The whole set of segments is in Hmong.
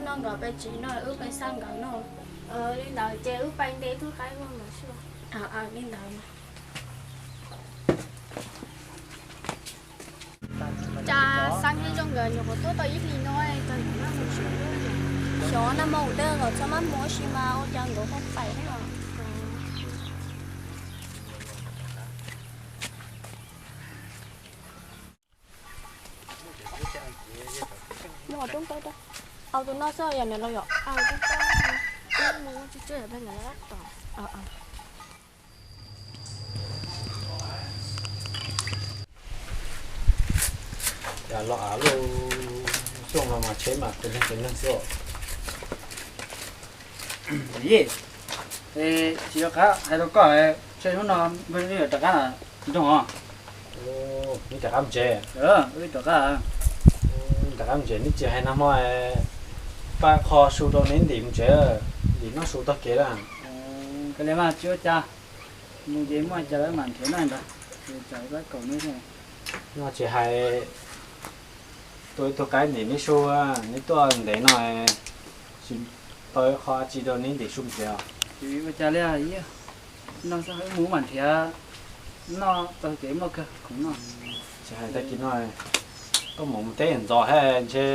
Nyob nkawd pem tsev no wb pais xauj nkawd no. Li ntawd ces wb pais ntes tub qaib ua nkawd xwb. Li ntawd. Cas xav nyob zoo nkawd nyuam qhuav tuaj tau ib hlis no, cas nkawd noj mus tsev lawm. Xyov nag hmo ua ntej nkawd txhob maj mus ua si mas ua cas nkawd ho pais thiab. Muaj roob peb rau. Au tus no xwb yog nws los yom? Los av lub xyoo no mas tsheb mas pes leeg pes leeg xwb os. Yej, tsis yuav qab hais rau koj, tsheb hnub no npawg neb yuav rov qab nroog os. Neb rov qab mus tsev? Wb rov qab, rov qab mus tsev. Neb tsis hais nag hmo pab kho su rau neb ntim mus tsev, ntim noj su tog kev lawm. Koj li mas tsis ua cas, mus ces muaj cas lawv mam nrhiav noj ntawd, ces tsam ib pab kaum neb thiab. No tsis hais tuaj ib tug qaib ntim neb su, neb tuaj ntev no tsis tau ib qho dab tsi rau neb ntim su mus tsev os. Tsis ua cas li, no xwb wb mus mam nrhiav noj tau kev muaj kawg khoom noj. Tsis hais tag kis no koj mus mus teb ntxov thiab ntshe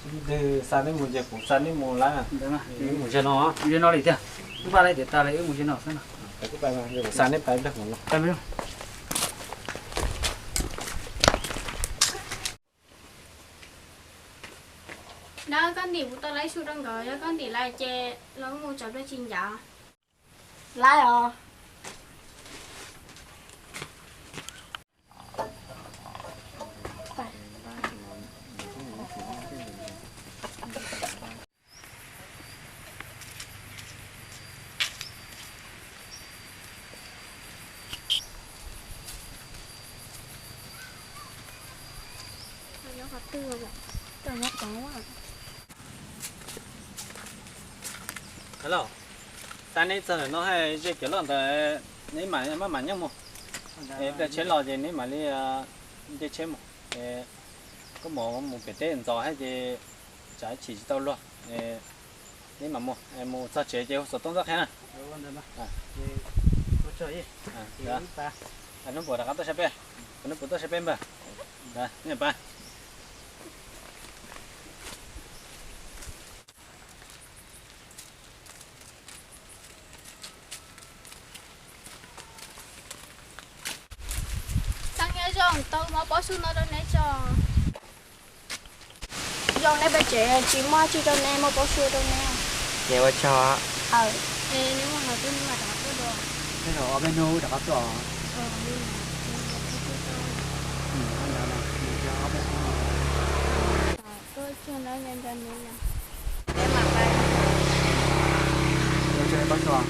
twg xa neb mus ces kuv xa neb mus lawm. Mus ze no, ze no li tiag. Wb pab lawv tiav tas li wb mus ze no xwb no. Kuv xa neb pais ntag no. Nab, koj ntim kuv tau lawv su rau nkawd, yog koj ntim lawm ces los mus tsam pliag tsis ncav. Lawm os. Hello, xa neb txog ntawm no hais ze kiag loj ntawd, neb mam maj mam nyob mus. Es pliag tsheb los ces neb mam li nce tsheb mus. Koj mus mus pem teb ntxov thiab ces tsam ib chim tsis tau luag. Neb mam mus, mus txog tsev ces hu xov tooj txoj qhia na. Hnub puas rov qab tuaj saib peb, hnub puas tuaj saib peb npawg. Neb pab. Xav nyob zoo tau mov pob su no rau neb tso. Zoo neb peb tsev tsis muaj tsi rau neb, mov pob su rau neb. Ces ua tsaug. Neb mus no twb neb mam rov qab tuaj dua. Neb los ob peb hnub rov qab tuaj. Ua tsaug, pob tsuas.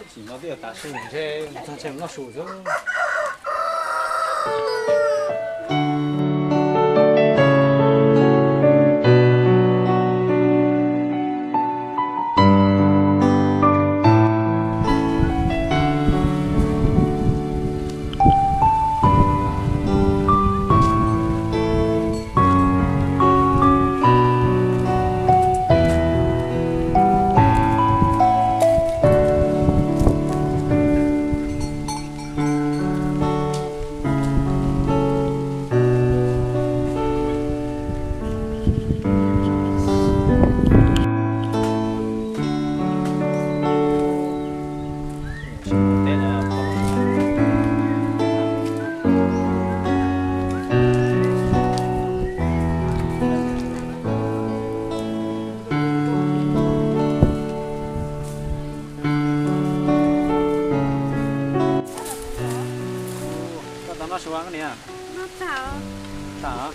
Tsis no twb yog tav su ntshe txog ntshe noj su xwb. Suav koj niam. Tag,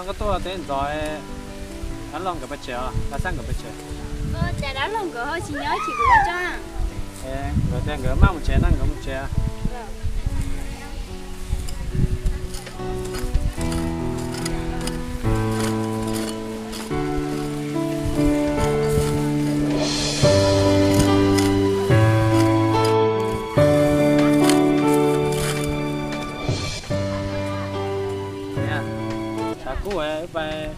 koj tuaj teb ntxov, dab laug nkawd pais tsev os, dab xab nkawd pais tsev? Cas dab laug nkawd ho tsis nyob, tsis kuv ua tso. Nkawd tias nkawd maj mus tsev na, nkawd mus tsev. Tshav kub, wb pais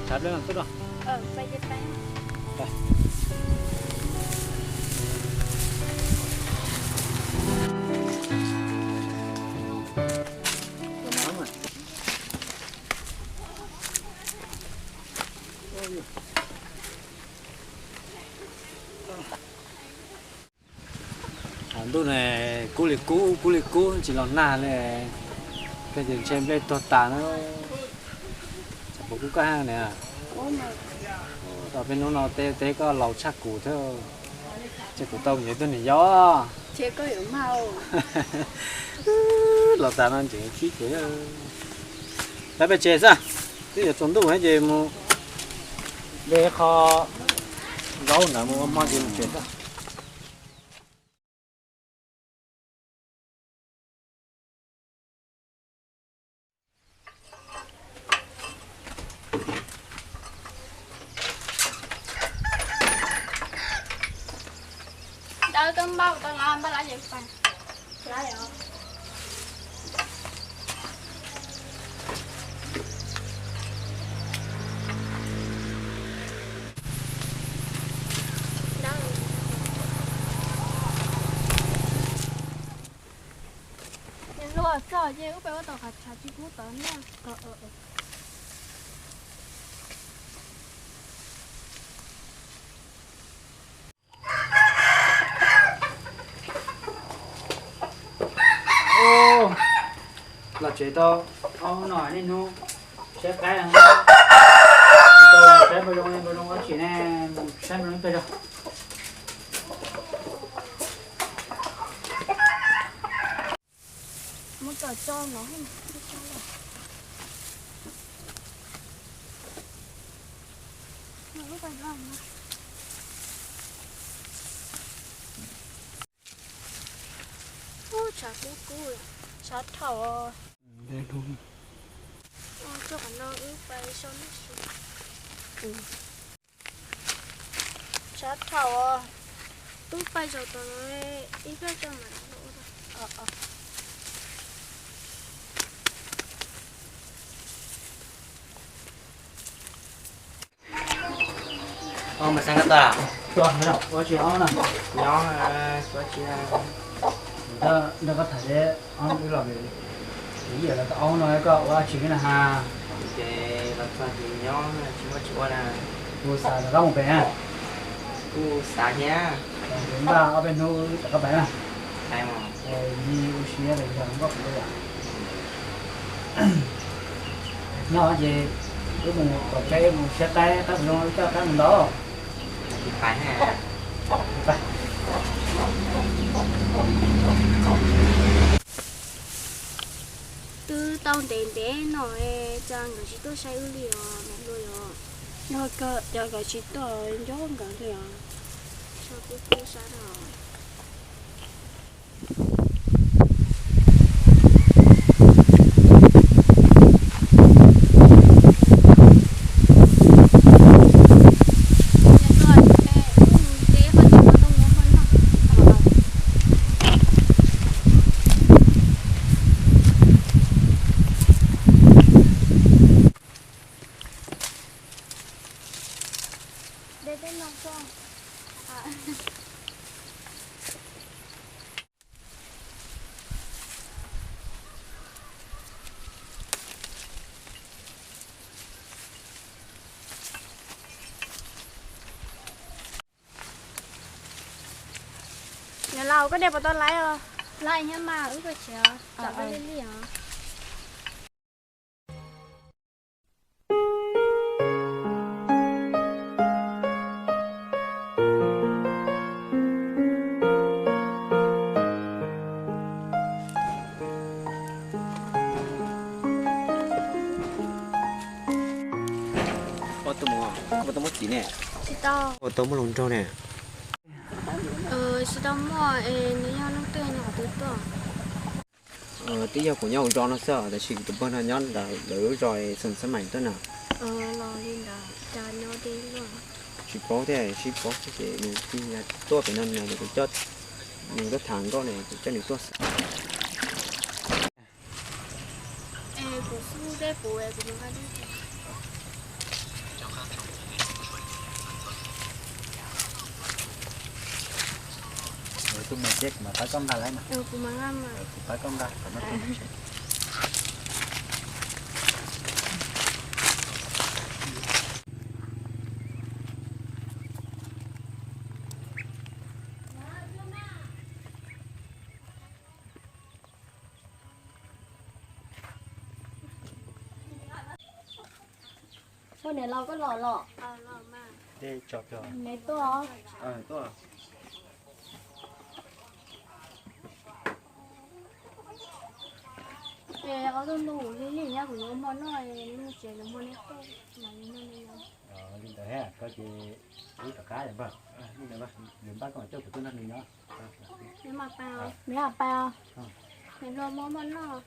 tshav dlej no xwb los. Ntuj ne, kub li kub, kub li kub tsis los nag li. Koj ces ntshe nplej tuag tas na. Tsam puas kub koj hab niam? Tau peb hnub no teb teb koj laus tshaj kuv thiab. Ces kuv tau mus yuav tus niam yau. Los tas no ntseeg khib kuv. Peb pais tsev xwb, twb yuav tsaus ntuj ces mus de qho zaub ntawd mus ua hmo ces mus tsev xwb. Luag txog ces wb peb ua tau qhov tshav tsis kub tod na. Los tsev tau ob hnub no niaj hnub saib qaib, saib npau zoo, npau zoo dab tsi ne, saib npau zoo pes zog. Mus tom tso no. Ub, tshav kub kub, tshav thaum. Tso qhov no wb pais so neb si. Tshav thaum, wb pais zaum tom no ib pliag tso mam li. Ua mas xeeb koj tuaj. Tuaj, ua tsis ob na. Nyob, ua tsis. Nrog koj tham ces ob wb los, yam los tau ob no koj ua tsis li na ha. Ces los txog ces nyob tsis muaj tsis ua na. Kuv xav rov qab mus pem na. Kuv xav thiab. Npaj ob peb hnub rov qab pais na. Nci ua siab los yog nkauj kuv yom. Nyob ces wb mus pom kev mus saib qaib, qaib puas zoo wb coj qaib mus ntau. Twb tau ntev ntev no, cas nkawd tsis tuaj saib wb li os niam hluas yom? Yog kawg, cas nkawd tsis tuaj nco nkawd li os? Sab kub kub sab no. De tej no tso. Niam laus, koj de puas tau laib os? Laib thiab mas, wb pais tsev os, tsam koj li li os. Tsis ne? Tsis tau. Ua tau muaj hluas nraug ne? Tsis tau muaj es nws yog leej twg nws qhov twg tuaj? Twb yog kuv nyob hauv zos no xwb tab sis kuv tus pog no nyob ntawm lawv lub zos Xeem Xab Maim tuaj na. Tsis paub thiab, sib paub thiab ces nws cia li tuaj pem no nws kuv coj, nws tuaj tham nkauj ne kuv coj nws tuaj xwb. Tus me thiab kuv mam pab koj nqa lawm na. Kuv pab koj nqa kom no. Ua niam laus koj los los? Neb tuaj. Ces ob tug nus li li nyob kuv yuav muaj noj, lub tsev yuav muaj neb tuaj mas li no li no. Li ntawd koj ces wb rov qab npawg, nws npaj koj coj kuv tuaj nrog nws nyob. Neb mam pais os. Neb mam pais os. Neb luag muaj muaj noj.